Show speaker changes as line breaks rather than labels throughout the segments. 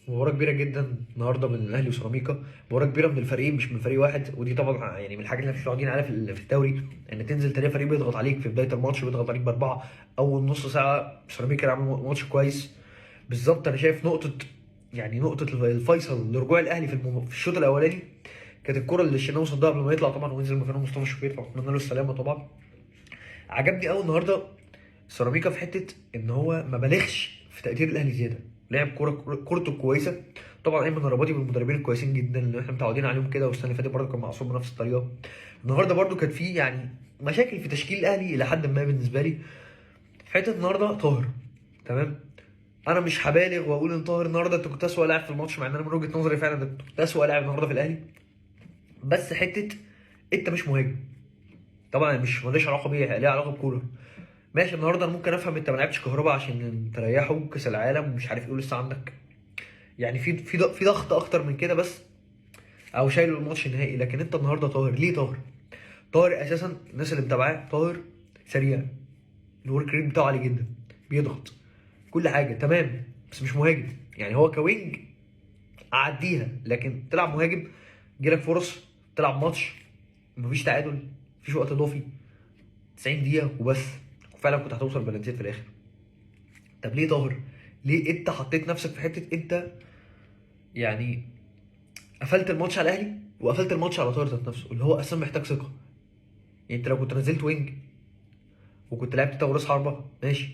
مباراة كبيرة جدا النهارده من الاهلي وسيراميكا، مباراة كبيرة من الفريقين مش من فريق واحد، ودي طبعا يعني من الحاجات اللي احنا مش متعودين عليها في الدوري، ان تنزل تلاقي فريق بيضغط عليك في بداية الماتش، بيضغط عليك باربعة اول نص ساعة. سيراميكا عمل ماتش كويس بالظبط. انا شايف نقطة، يعني نقطة الفيصل لرجوع الاهلي في الشوط الاولاني كانت الكرة اللي الشناوي صدها قبل ما يطلع طبعا وينزل مكانه مصطفى شوبير، فاتمنى له السلامة طبعا. عجبني قوي النهارده سيراميكا في حتة ان هو ما بالغش في تقدير الاهلي زيادة، لعب كورته كويسة. طبعا ايمن الرباطي من المدربين الكويسين جدا اللي احنا متعودين عليهم كده، والسنة اللي فاتت برده كان معصوب بنفس الطريقة. النهارده برده كانت في يعني مشاكل في تشكيل الاهلي الى حد ما بالنسبة لي. في حتة النهارده طاهر، تمام، انا مش هبالغ واقول ان طاهر النهارده انت كنت اسوأ لاعب في الماتش، مع ان انا من وجهه نظري فعلا انت كنت اسوأ لاعب النهارده في الاهلي، بس حتة انت مش مهاجم طبعا، مش ماليش علاقة بيه، ليها علاقة بكولر. ماشي، النهارده انا ممكن افهم انت ما لعبتش كهربا عشان تريحه كاس العالم ومش عارف ايه، لسه عندك يعني في ضغط اكتر من كده بس، او شايله الماتش النهائي. لكن انت النهارده طاهر ليه؟ طاهر طاهر اساسا الناس اللي متابعاه، طاهر سريع، ال work rate بتاعه عالي جدا، بيضغط كل حاجة تمام، بس مش مهاجم. يعني هو ك wing اعديها، لكن تلعب مهاجم جيلك فرص تلعب ماتش مفيش تعادل، مفيش وقت اضافي، 90 دقيقة وبس، وفعلا كنت هتوصل بلانتيات في الاخر. طب ليه طاهر؟ ليه انت حطيت نفسك في حتة انت يعني قفلت الماتش على الاهلي وقفلت الماتش على طاهر ذات نفسه اللي هو اصلا محتاج ثقة؟ يعني انت لو كنت نزلت wing وكنت لعبت تاو راس حربه ماشي،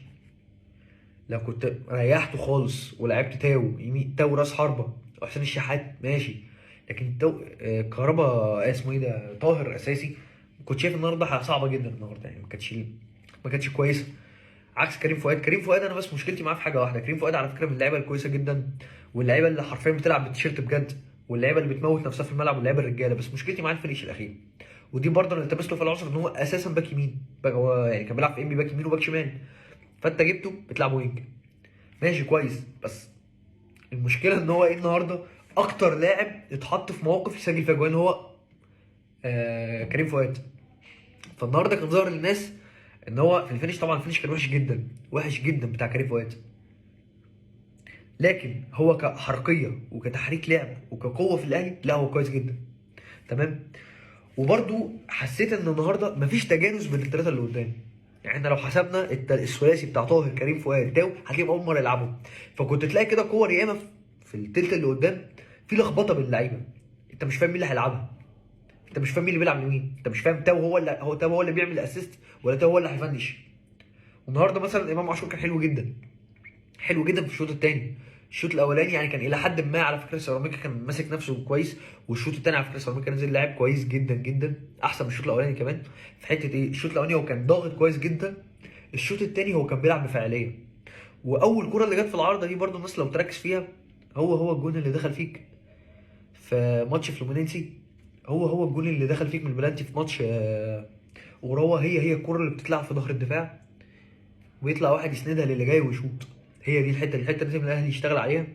لو كنت ريحته خالص ولعبت تاو يمين، تاو راس حربه وحسين الشحات ماشي، لكن تاو كهربا اسمه ايه ده طاهر اساسي، كنت شايف النهارده صعبة جدا النهارده، يعني ما كانتش كويسة. عكس كريم فؤاد. كريم فؤاد انا بس مشكلتي معاه في حاجة واحدة، كريم فؤاد على فكرة من اللعيبة الكويسة جدا، واللعيبة اللي حرفيا بتلعب بالتيشيرت بجد، واللعيبة اللي بتموت نفسها في الملعب، واللعيبة الرجالة، بس مشكلتي معاه ال finish الاخير، ودي برضه انا التمست له في العصر ان هو اساسا باك يمين، هو يعني كان بيلعب في انبي باك يمين وباك شمال، فانت جبته بتلعب wing ماشي كويس، بس المشكلة ان هو ايه النهارده اكتر لاعب اتحط في مواقف يسجل فيها جوان هو كريم فؤاد. فالنهارده كان ظاهر للناس ان هو في ال finish، طبعا ال finish كان وحش جدا، وحش جدا بتاع كريم فؤاد، لكن هو كحركيه وكتحريك لعب وكقوه في الاهلي لا هو كويس جدا تمام. وبرده حسيت ان النهارده مفيش تجانس بين الثلاثة اللي قدام، يعني احنا لو حسبنا الثلاثي بتاع طاهر كريم فؤاد تاو هتلاقيهم اول مرة يلعبوا، فكنت تلاقي كده كور ياما في التلت اللي قدام في لخبطة بين اللعيبة، انت مش فاهم مين اللي هيلعبها، انت مش فاهم مين اللي بيلعب لمين، انت مش فاهم تاو هو اللي هو تاو هو اللي بيعمل assist ولا تاو هو اللي هيفنش. والنهارده مثلا امام عاشور كان حلو جدا، حلو جدا في الشوط الثاني. الشوط الاولاني يعني كان الى حد ما على فكرة سيراميكا كان ماسك نفسه كويس، والشوط الثاني على فكرة سيراميكا نزل لاعب كويس جدا جدا، احسن من الشوط الاولاني كمان. في حتة ايه الشوط الاولاني هو كان ضاغط كويس جدا، الشوط الثاني هو كان بيلعب بفاعليه. واول كره اللي جت في العارضة دي برده الناس لو تركز فيها، هو الجون اللي دخل فيك في ماتش فلومينينسي، هو الجون اللي دخل فيك من البلانتي في ماتش اوراوا، هي الكره اللي بتتلعب في ظهر الدفاع ويطلع واحد يسندها للي جاي ويشوط. هي دي الحتة اللي لازم الاهلي يشتغل عليها،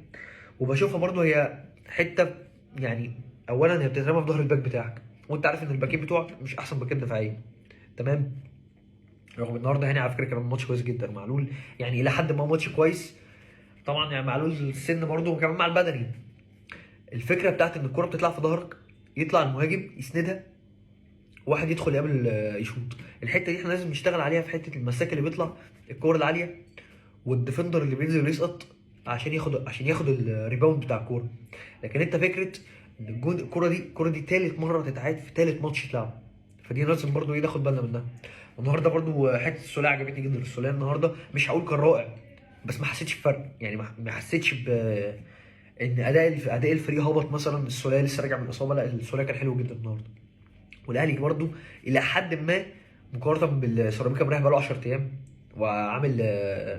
وبشوفها برده هي حتة يعني اولا هي بتترمى في ظهر الباك بتاعك، وانت عارف ان الباكين بتوعك مش احسن باكين دفاعية تمام. رغم النهارده هاني على فكرة كان ماتش كويس جدا، معلول يعني الى حد ما ماتش كويس طبعا، يعني معلول السن برده وكمان مع البدني. الفكرة بتاعت ان الكره بتطلع في ظهرك، يطلع المهاجم يسندها، واحد يدخل يقابل يشوط. الحتة دي احنا لازم نشتغل عليها في حتة المساك اللي بيطلع الكور العالية وال defender اللي بينزل يسقط عشان ياخد ال rebound بتاع الكورة. لكن انت فكرة ان الجون الكورة دي ثالث مرة تتعاد في ثالث ماتش تلعبه، فدي لازم برده ايه ناخد بالنا منها. والنهارده برده حتة السوليه عجبتني جدا. السوليه النهارده مش هقول كان رائع، بس ما حسيتش بفرق، يعني ما حسيتش ب ان اداء الفريق هبط مثلا. السوليه لسه راجع من الاصابة، لا السوليه كان حلو جدا النهارده. والاهلي برده الى حد ما مقارنة بالسيراميكا مريح بقاله 10 ايام وعامل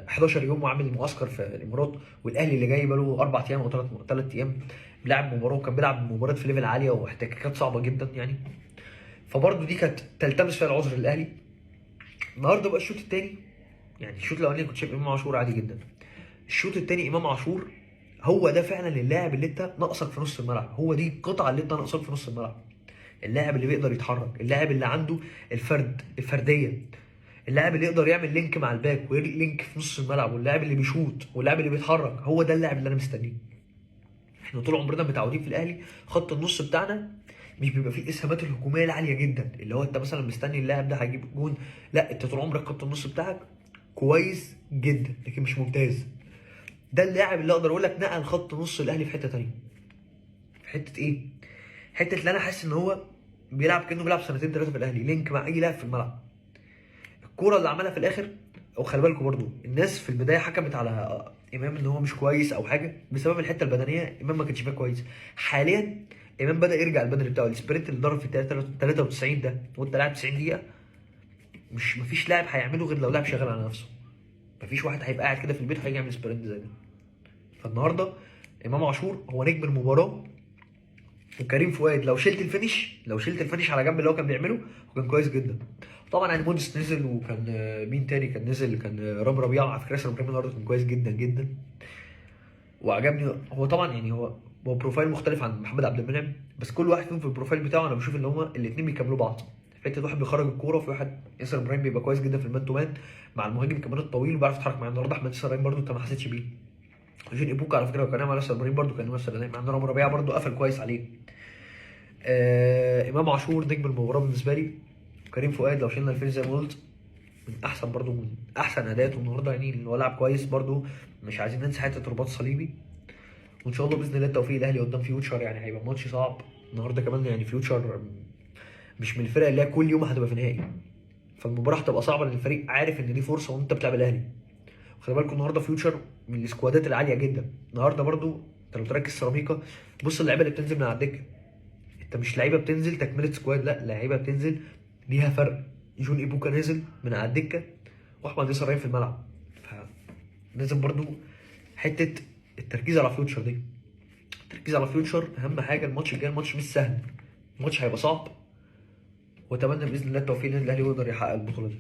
11 يوم وعامل معسكر في الامارات، والاهلي اللي جاي بقاله 4 ايام او 3 ايام بيلعب مباراة، وكان بيلعب مباراة في level عالية واحتكاكات صعبة جدا يعني، فبرده دي كانت تلتمس فيها العذر للاهلي. النهارده بقى الشوط الثاني، يعني الشوط الاولاني كنت شايف امام عاشور عادي جدا، الشوط الثاني امام عاشور هو ده فعلا اللاعب اللي انت ناقصك في نص الملعب، هو دي القطعة اللي انت ناقصك في نص الملعب، اللاعب اللي بيقدر يتحرك، اللاعب اللي عنده الفردية، اللاعب اللي يقدر يعمل link مع الباك وي link في نص الملعب، واللاعب اللي بيشوط واللاعب اللي بيتحرك، هو ده اللاعب اللي انا مستنيه. احنا طول عمرنا متعودين في الاهلي خط النص بتاعنا مش بيبقى فيه الاسهامات الهجومية العالية جدا، اللي هو انت مثلا مستني اللاعب ده هيجيب جون، لا انت طول عمرك خط النص بتاعك كويس جدا لكن مش ممتاز. ده اللاعب اللي اقدر اقول لك نقل خط نص الاهلي في حتة ثانية. في حتة ايه؟ حتة اللي انا حاسس ان هو بيلعب كانه بيلعب سنتين ثلاثة في الاهلي، link مع اي لاعب في الملعب. الكورة اللي عملها في الاخر، او خلي بالكم برضو الناس في البداية حكمت على امام ان هو مش كويس او حاجة بسبب الحتة البدنية، امام ما كانش فيها كويس. حاليا امام بدا يرجع البدني بتاعه، ال sprint اللي ضرب في 93 ده وانت لاعب 90 دقيقة، مش مفيش لاعب هيعمله غير لو لاعب شغال على نفسه. مفيش واحد هيبقى قاعد كده في البيت هيجي يعمل sprint زي ده. فالنهارده امام عاشور هو نجم المباراة، وكريم فؤاد لو شلت ال finish، لو شلت ال finish على جنب اللي هو كان بيعمله هو كان كويس جدا. طبعا يعني موديست نزل، وكان مين تاني كان نزل؟ كان رامي ربيعة. على فكرة ياسر ابراهيم النهارده كان كويس جدا جدا وعجبني. هو طبعا يعني هو profile مختلف عن محمد عبد المنعم، بس كل واحد فيهم في ال profile بتاعه انا بشوف ان هما الاثنين بيكملوا بعض. حتة واحد بيخرج الكورة، وفي واحد ياسر ابراهيم بيبقى كويس جدا في ال man to man مع المهاجم كمان الطويل وبيعرف يتحرك معاه. النهارده احمد ياسر ابراهيم برده انت ما حسيتش بيه. جون ايبوكا على فكرة لو كان مع ياسر ابراهيم برده كان نفس الاداء، مع ان رامي ربيعة برده قفل كويس عليه. امام عاشور نجم المباراة بالنسبة لي. كريم فؤاد لو شلنا ال finish زي ما قلت من احسن برده، من احسن اداءاته النهارده، يعني اللي هو لعب كويس برده، مش عايزين ننسى حتة رباط صليبي. وان شاء الله باذن الله التوفيق الاهلي قدام فيوتشر، يعني هيبقى ماتش صعب النهارده كمان. يعني فيوتشر مش من الفرق اللي هي كل يوم هتبقى في نهائي، فالمباراه هتبقى صعبة لان الفريق عارف ان دي فرصة وانت بتلعب الاهلي. خلي بالكم النهارده فيوتشر من ال squadات العالية جدا. النهارده برده انت لو تركز سيراميكا، بص اللعيبة اللي بتنزل من على الدكة، انت مش لعيبة بتنزل تكمله squad، لا لعيبة بتنزل ليها فرق. جون ايبوكا نزل من على الدكة، واحمد ياسر ريان في الملعب. فلازم برده حتة التركيز على فيوتشر دي، التركيز على فيوتشر اهم حاجة. الماتش الجاي الماتش مش سهل، الماتش هيبقى صعب، واتمنى باذن الله التوفيق للنادي الاهلي ويقدر يحقق البطولة دي.